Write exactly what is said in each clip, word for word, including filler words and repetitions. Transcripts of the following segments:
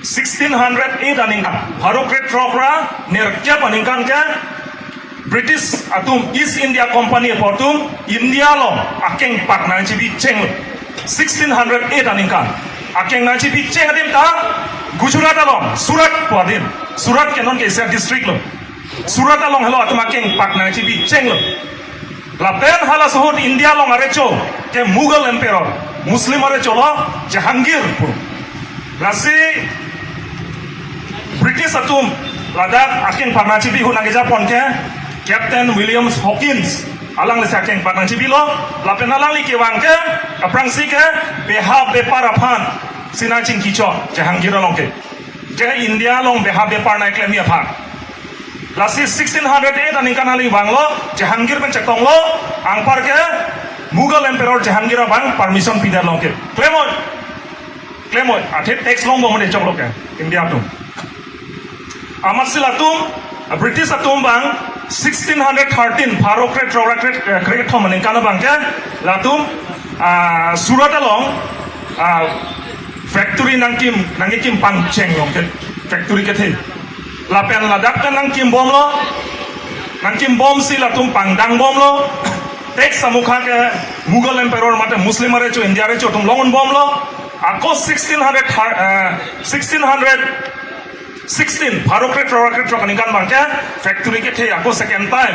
Sixteen hundred eight aningkan, pharo krethrok ra nerkep aningkan ke British atum East India Company aportum India along akengpak nangchebi chenglo. Sixteen hundred eight aningkan akeng nangchebi cheng adim ta Gujarat along Surat pu adim. Surat ke non ke Hisar district lo. Surat along helo atum akengpak nangchebi chenglo. Lapen halaso ahut India along arecho ke Mughal Emperor, Muslim arecho lo Jahangir pu. Lasi British atum ladak akengpak nangchebi ahut nangkejapon ke Captain William Hawkins, alanglisi akengpak nangchebilo. Lapen alangli kevang ke aphrangsi ke beha bepar aphan si nangchingkichot Jahangir along ke. Je India along beha bepar nangklemji aphan. Lasi sixteen hundred eight aningkan alangli vanglo, Jahangir pen chetonglo, anpar ke Mughal Emperor Jahangir abang permission pidetlo ke. Klemoi. Klemoi. Athe tax longbom de choklo ke India atum. Amatsi latum, British atum abang sixteen hundred thirteen, pharo krethrok ra kre-, eh, krethom aningkan abang ke latum, ah, Surat along, ah, factory nangkim, nangkekim pangchenglong ke, factory kethe. Lapen ladak pen nangkimbomlo, nangkimbomsi latum pangdangbomlo. Tax amukha ke Mughal Emperor mate Muslim arecho, India arecho atum longunbomlo. Ako sixteen hundred, eh, sixteen hundred sixteen, pharo krethrok ra krethrok aningkan abang ke factory kethe ako second time,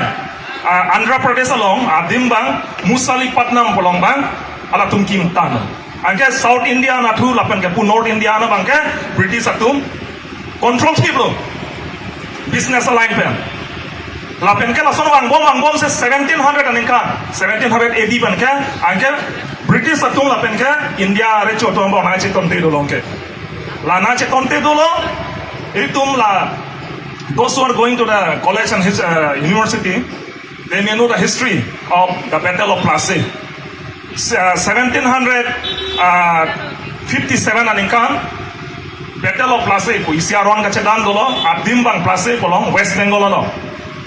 ah, Andhra Pradesh along adim abang Machilipatnam pu along abang halatum kimtang. Anke South India anatthu lapen ke pu North India ana abang ke British atum control thiplo business line pen. Lapen ke lason vangbom vangbomsi seventeen hundred aningkan, seventeen hundred A D pen ke anke British atum lapen ke India arecho atum abang nangchetonte dolong ke. La nangchetonte dolo, itum la, those who are going to the college and his, uh, university, they may know the history of the Battle of Plassey. Se-, uh, seventeen hundred, uh, fifty-seven aningkan, Battle of Plassey pu isi aron kachedan dolo, adim abang Plassey pu along West Bengal along.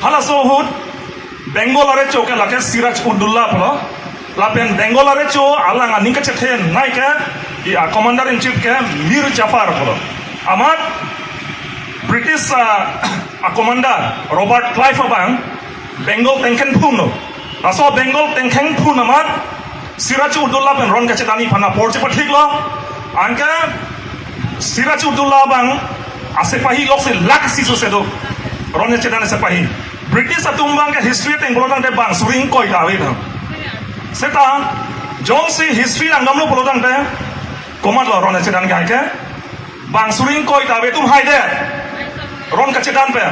Halaso ahut Bengal arecho ke lake Siraj Uddaulah pulo. Lapen Bengal arecho alang aning kachethenei ke, i, a, commander in chief ke Mir Jafar pulo. Amat British, a, a commander Robert Clive abang Bengal tengkhenphunlo. Laso Bengal tengkhenphun amat Siraj Uddaulah pen ron kachethanji aphan apor chepathiklo. Anke Siraj Uddaulah abang asepahi loksi lakh isi sose do. Ron kachedan asepahi. British atum abang ke history ateng pulotangte bang suri ingkoi ta ave tha. Seta jongsi history langdamlo pulotangte komatlo ron kachedan ke hai ke? Bang suri ingkoi ta ave atum haidet. Ron kachedan pen.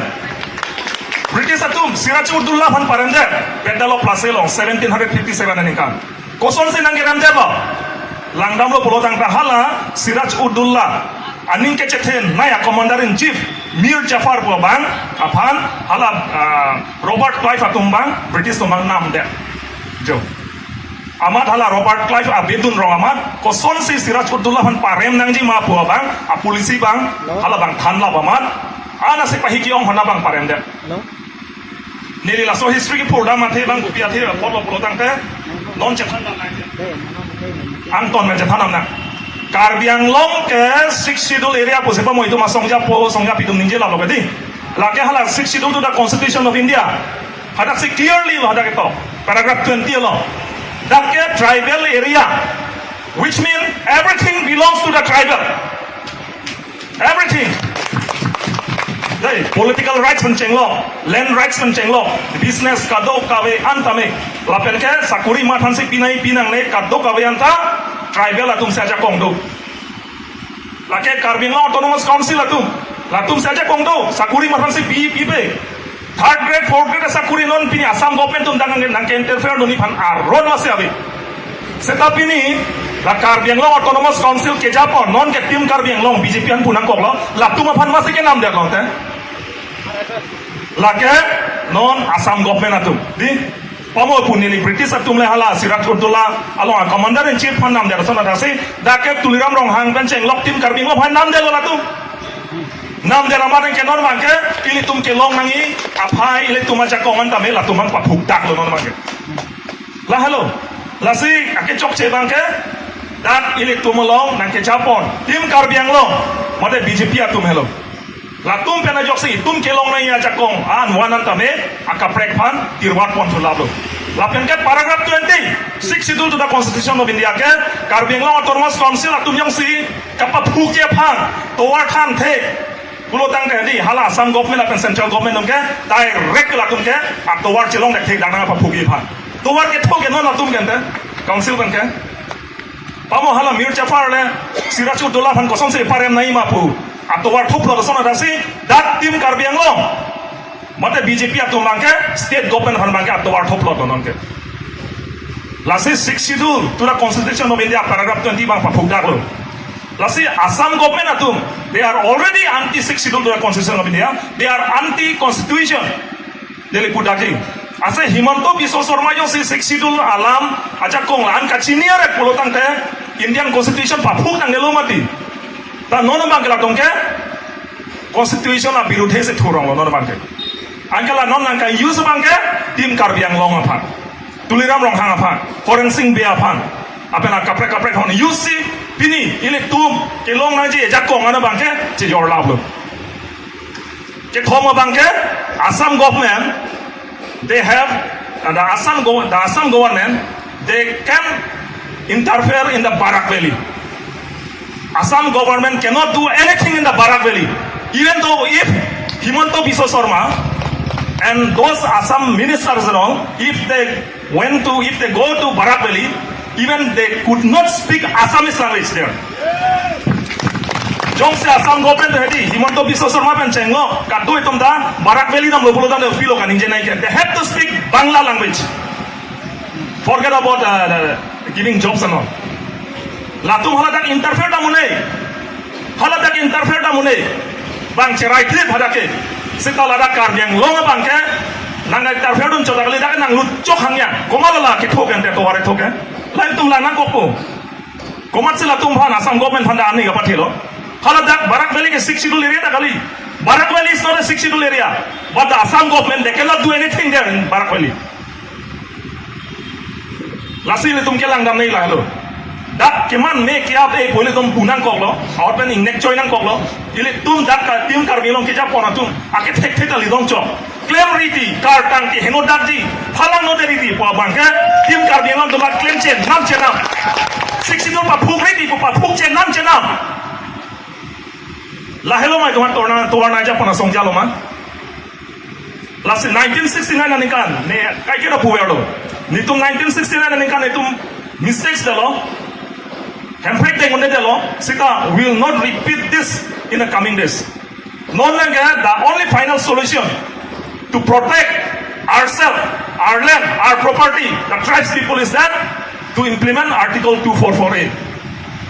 British atum Siraj Uddaulah aphan paremdet. Battle of Plassey along seventeen hundred fifty-seven aningkan. Kosonsi nangkeremdetlo? Langdamlo pulotangte hala Siraj Uddaulah aning kachethenei a commander in chief Mir Jafar pu abang aphan hala, ah, Robert Clive atum abang British atum abang namdet. Jo. Amat hala Robert Clive abidun rong amat kosonsi Siraj Uddaulah aphan parem nangji ma pu abang a policy abang, no, hala abang thanlap amat ana sepahi ke-ong ahut abang paremdet. No. Neli laso history kepurdam athe abang kopi athe apotlo pulotangte non chethan, angton me chethan nang. Karbi Anglong ke Sixth Schedule area pusi pamo itum asongja po songja pitum ningje lalo ke di. Lake hala Sixth Schedule to the Constitution of India. Hadaksi clearly lo hadak ketok. Paragraph twenty along. Dak ke tribal area, which mean everything belongs to the tribal. Everything. Dei, political rights pen chenglok, land rights pen chenglok, business kadokave an tame. Lapen ke sakuri mathansi pinai pinangne kadokave anta tribal atumsi ajakong do. Lake Karbi Anglong Autonomous Council atum, latumsi ajakong do, sakuri mathansi pi, pipe. Third grade, fourth grade asakuri non pini Assam government atum dak nang, nangke-interfere dunji aphan aron masi ave. Seta pini la Karbi Anglong Autonomous Council kejapon non ke Team Karbi Anglong B J P aphan pu nangkoklo, latum aphan masi kenamdetlo te. Lake non Assam government atum. Di, pamo pu neli British atum le hala Siraj Uddaulah along a commander in chief aphan namdet ason adasi, dak ke Tuliram Ronghang pen chenglok Team Karbi Anglong aphan namdetlo latum. Namdet amat ke non abang ke ilitum kelong nangji aphai ilitum ajakong an tame latum aphan paphukdaklo non abang ke. Lahelo. Lasi akechokche abang ke dak ilitum along nangkejapon Team Karbi Anglong. Mate B J P atum helo. Latum pen ajoksi itum kelong nangji ajakong an wan an tame akaprek aphan tirwat pon thu lap lo. Lapen ke paragraph twenty, Sixth Schedule to the Constitution of India ke Karbi Anglong Autonomous Council atum jongsi kapaphukji aphan tovar thanthe pulo tangte di hala Assam government lapen central government atum ke direct latum ke atovar chelong thekthek dang nangpaphukji aphan. Tovar ketho ke non atum ke ante council pen ke. Pamo hala Mir Jafar le Siraj Uddola aphan kosonsi parem nangji ma pu atovar thuplo, lason adasi dak Team Karbi Anglong mate B J P atum abang ke state government aphan abang ke atovar thuplo non ke. Lasi Sixth Schedule to the Constitution of India paragraph twenty abang paphukdak lo. Lasi Assam government atum, they are already anti Sixth Schedule to the Constitution of India. They are anti constitution. Neli pudak ke. Ase Himanta Biswa Sarma jongsi Sixth Schedule alam ajakong la-an kachini arek pulo tangte Indian Constitution paphuk nangnelo mati. Ta non abang ke latum ke Constitution abirudhe si thurong lo non abang ke. Anke la non nangka-use abang ke Team Karbi Anglong aphan, Tuliram Ronghang aphan, Horen Sing Bey aphan, lapen akaprek kaprek ahormu use si pini ilitum kelong nangji ajakong an abang ke chejor lap lo. Kethom abang ke Assam government, they have, uh, the Assam gov-, the Assam government, they can interfere in the Barak Valley. Assam government cannot do anything in the Barak Valley. Even though if Himanta Biswa Sarma and those Assam ministers and all, if they went to, if they go to Barak Valley, even they could not speak Assamese language there. Jongsi Assam government hedi Himanta Biswa Sarma pen chenglo, kado itum ta Barak Valley damlo pulo tangte pilo kaningje nangji ke. They have to speak Bangla language. Forget about, uh, the giving jobs and all. Latum haladak interfere dam un-e. Haladak interfere dam un-e. Bang cherai klip hadak ke. Seta ladak Karbi Anglong abang ke nang interfere dun chot kali, dak nanglut chok hangya. Komat la ketho ke ante tovar ketho ke. Latum la nangkokpo. Komatsi latum aphan Assam government aphan ta ani kapathelo. Haladak Barak Valley ke Sixth Schedule area ta kali. Barak Valley is not a Sixth Schedule area. But the Assam government, they cannot do anything there in Barak Valley. Lasi ilitum kelang dam nangji lahelo. Dak keman me ke-ap e pu ilitum pu nangkoklo, ahut pen ingnek choi nangkoklo. Ilitum dak ka Team Karbi Anglong kejapon atum ake thekthe ta lidong chok. Klem riti, kartang ti heno dakji, phalang note riti pu abang ke Team Karbi Anglong atum klemchenam chenam. Sixth Schedule paphuk riti pu paphuk chenam chenam. Lahelo ma itum tovar nang, tovar nangjapon asong jalo ma. Lasi nineteen sixty-nine aningkan, ne kaiketa puverlo. Netum nineteen sixty-nine aningkan netum mistakes detlo. Hemprek deng un-edetlo. Seta will not repeat this in the coming days. Non lengke the only final solution to protect ourselves, our land, our property, the tribes people is that to implement Article two four four A.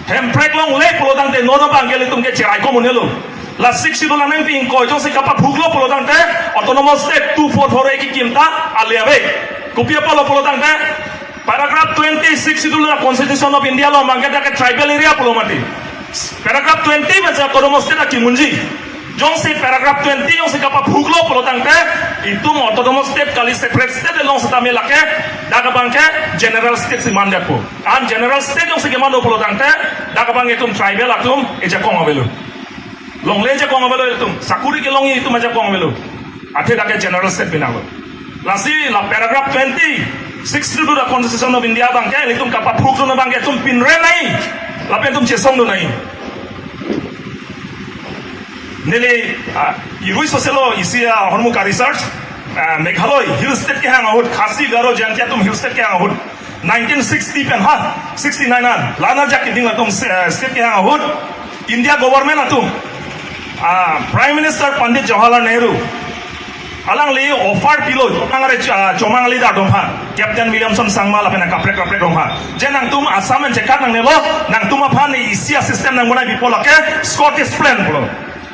Hemprek longle pulo tangte non abang ke ilitum ke cherai komun helo. La Sixth Schedule aningpi ingkoi jongsi kapaphuklo pulo tangte Autonomous State two four four A kekim ta ale ave. Kopi apotlo pulo tangte paragraph twenty Sixth Schedule the Constitution of India along abang ke dak tribal area pulo mati. Paragraph twenty pensi Autonomous State akim unji. Jongsi paragraph twenty jongsi kapaphuklo pulo tangte itum Autonomous State kali, separate state along setame lake dak abang ke General State si mandetpo. An General State jongsi kemando pulo tangte dak abang itum tribal atum ejakong avelo. Longle ejakong avelo itum. Sakuri kelongji itum ejakong avelo. Athe dak ke General State pinanglo. Lasi la paragraph twenty, Sixth Schedule the Constitution of India abang ke ilitum kapaphukdun abang ke itum pinre nangji. Lapen itum chesongdun nangji. Neli, ah, irui soselo isi, ah, ahormu ka-research, ah, Meghalaya Hill State kehang ahut, Khasi, Garo, Jaintia atum Hill State kehang ahut. Nineteen sixty pen ha, sixty-nine an, la-an ajak keding latum, eh, state kehang ahut, India government atum, ah, Prime Minister Pandit Jawaharlal Nehru, alangli offer pilo, angare, ah, chomang leader atum aphan, Captain Williamson Sangma lapen kaprek kaprek atum aphan. Je nangtum Assam pen chekat nangnelo, nangtum aphan isi assistance nangbonai pi pulo ke Scottish plan pulo.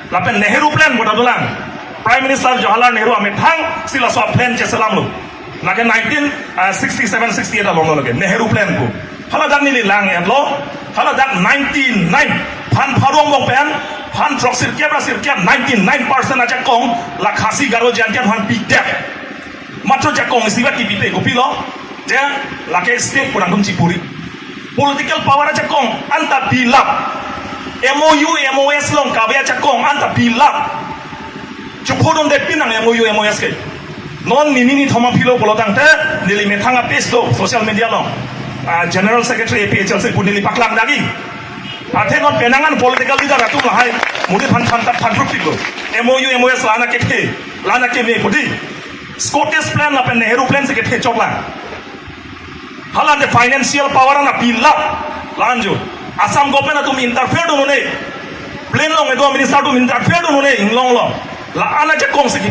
Lapen Nehru plan pu ta dolang. Prime Minister Jawaharlal Nehru amethang si laso plan cheselamlo. Lake nineteen sixty-seven sixty-eight along lo lake Nehru plan pu. Haladak neli lang-etlo. Haladak ninety-nine, phan pharo angbong pen phan throksi sirkep ra sirkep, ninety-nine percent ajakong la Khasi, Garo, Jaintia aphan pidet. Matro jakong isi ba kipipe, kopilo? Je lake state pu nangtum chipuri. Political power ajakong anta bilap. M O U, M O S along kave ajakong anta pilap. Chuphodunde pinang M O U, M O S ke. Non nini nithom aphi lo pulo tangte, neli methang a-page do, social media along. Ah, General Secretary A P H L C pu neli paklang dagi. Athe non penang an political leader atum lahai, monit aphan phan tap phan rup pik lo. M O U, M O S la-an akethe, la-an akeme pu di. Scottish plan lapen Nehru plan si kethe choklang. Halante financial power an apilap la-an jo. Assam government atum interfere dun un-e. Plan along kedo minister atum interfere dun un-e, inglong lo. La-an ajakong si ke